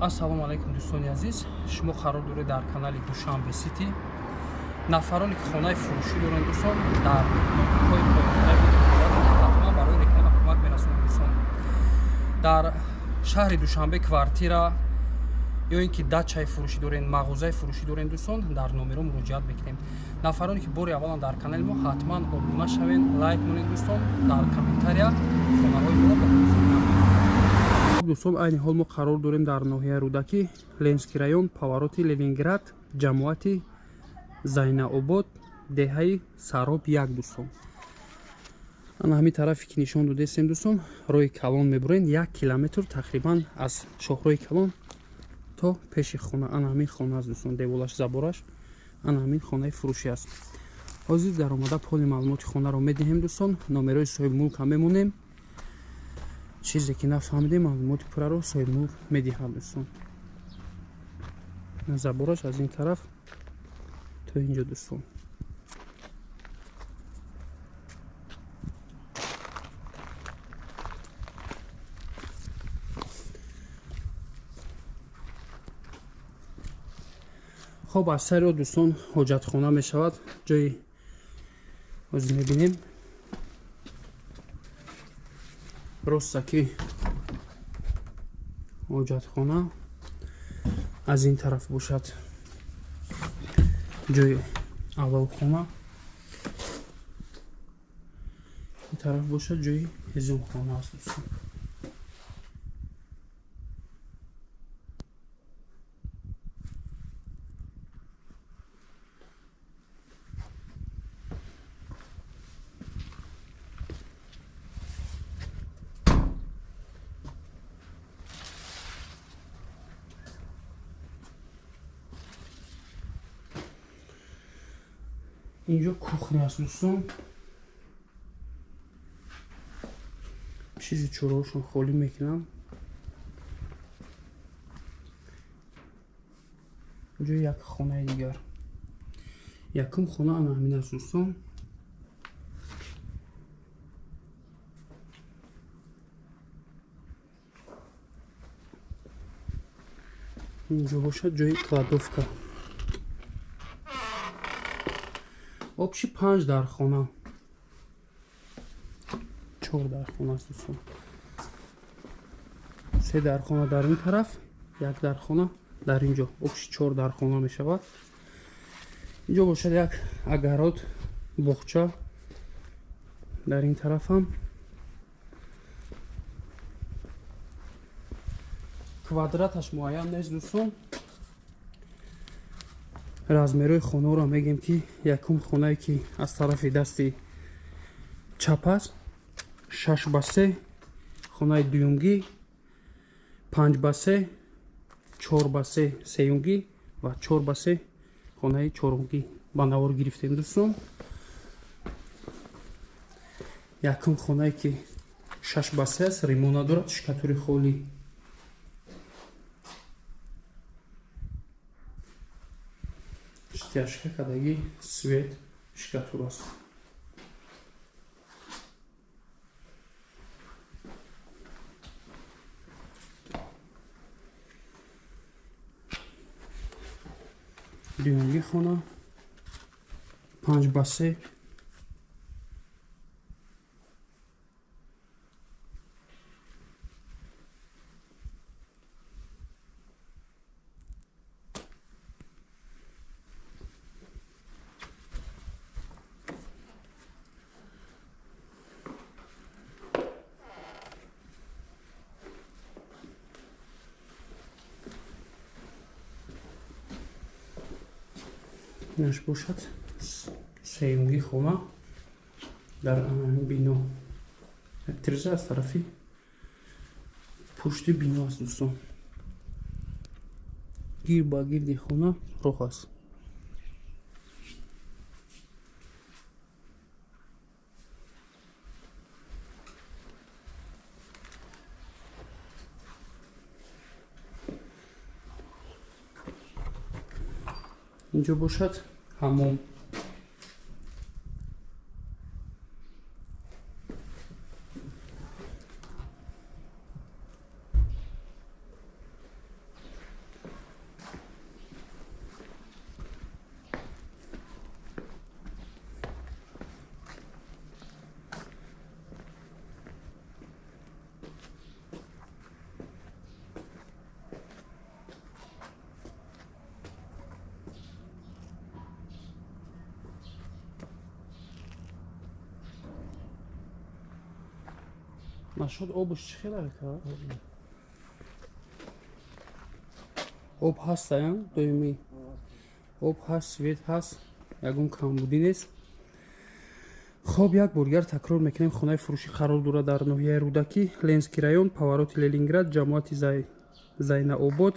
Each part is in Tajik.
Ассалому алайкум, дӯстони азиз. Шумо қарор доред дар канали Душанбе Сити. Нафароне ки хонаи фурӯшӣ доранд, дӯстон, дар нуқтаҳои поёнтаи ҳатман барои реклама кӯмак мерасонанд, дӯстон. Дар шаҳри Душанбе квартира ё ин ки дачаи фурӯшӣ дорен, мағозаи фурӯшӣ дорен, дӯстон, дар номеро муроҷиат мекунем. Нафароне ки бори аввалан дар канали мо, ҳатман обуна шавен, лайк монед, дӯстон, дар комментария хонаҳои моро ба. Дӯстон, айни ҳол мо қарор дорем дар ноҳияи Рӯдакӣ, Ленский район, повороти Ленинград, ҷамоати Зайнаобод, деҳаи Сароб 1, дӯстон. Ана ҳамин тарафе ки нишон додестем, дӯстон, роҳи калон мебурен, 1 километр тақрибан аз шоҳроҳи калон то пеши хона. Ана ҳамин хона аст, дӯстон, деволаш, забораш, ана ҳамин хонаи фурӯшӣ аст. Ҳозир даромада поли маълумоти хонаро медиҳем, дӯстон, номерои соҳибмулк ҳам мемонем. Чизе ки нафаҳмидем, маълумоти пурраро соҳибмулк медиҳад, дӯстон. Забораш аз ин тараф то инҷо, дӯстон. Хоб, аз сари дӯстон ҳоҷатхона мешавад, ҷои ҳозир мебинем. Роста ки ҳоҷатхона аз ин тараф бошад, ҷои аввалхона, ин тараф бошад ҷои ҳезумхона аст, дӯстон. Инҷо кухня аст, дӯстон. Чизи чораҳошон холӣ мекунам. Инҷо як хонаи дигар. Якум хона ана ҳамин аст, дӯстон. Инҷо бошад ҷои кладовка. Общий 5 дархона, 4 дархона аст, дӯстон. 3 дархона дар ин тараф, 1 дархона дар ин ҷо. Общий 4 дархона мешавад. Инҷо бошад як агарот, боғча дар ин тарафам. Квадраташ муайян нест, дӯстон. Размерои хонаро мегем ки якум хонае ки аз тарафи дасти чап аст 6 ба 3, хонаи дуюмгӣ 5 ба 3, 4 ба 3 сеюмгӣ ва 4 ба 3 хонаи чорумгӣ ба навор гирифтем, дӯстон. Якум хонае ки 6 ба 3 аст, римона дорад, шикатури холӣ. Стяжка кадаги, свет, шикатур аст. Дуюмги хона 5 ба 3, инаш бошад сеюмги хона дар бино. Тиреза аз тарафи пушти бино аст, дӯстон. Гир ба гирди хона роҳ аст. Инҷо бошад ҳамом. Нашуд обуш чӣ хела ка? Об ҳаст, ая доимӣ. Об ҳаст, свет ҳаст, ягон камбудӣ нест. Хоб, як боргар такрор мекунем: хонаи фурӯшӣ қарор дорад дар ноҳияи Рӯдакӣ, Ленский район, повороти Ленинград, ҷамоати Зайнаобод,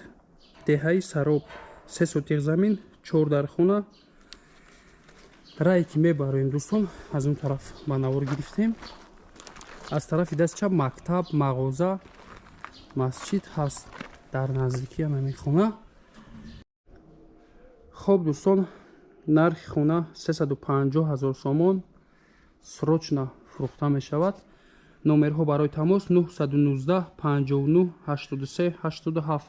деҳаи Сароб. 3 сотих замин, 4 дар хона. Рае ки мебароем, дӯстон, аз он тараф ба навор гирифтем. Аз тарафи даст чап мактаб, мағоза, масҷид ҳаст дар наздикии ҳамин хона. Хоб, дӯстон, нархи хона 350 ҳазор сомон, срочно фурӯхта мешавад. Номерҳо барои тамос: 919 59 83 87.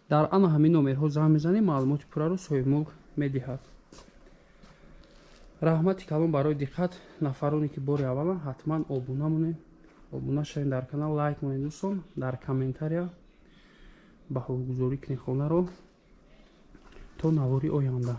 Дар ана ҳамин номерҳо занг мезанем, маълумоти пурраро соҳибмулк медиҳад. Раҳмати калон барои диққат. Нафароне ки бори аввалан, ҳатман обуна монед, обуна шавед дар канал, лайк монед, дӯстон, дар комментария баҳогузорӣ кунед хонаро. То навори оянда.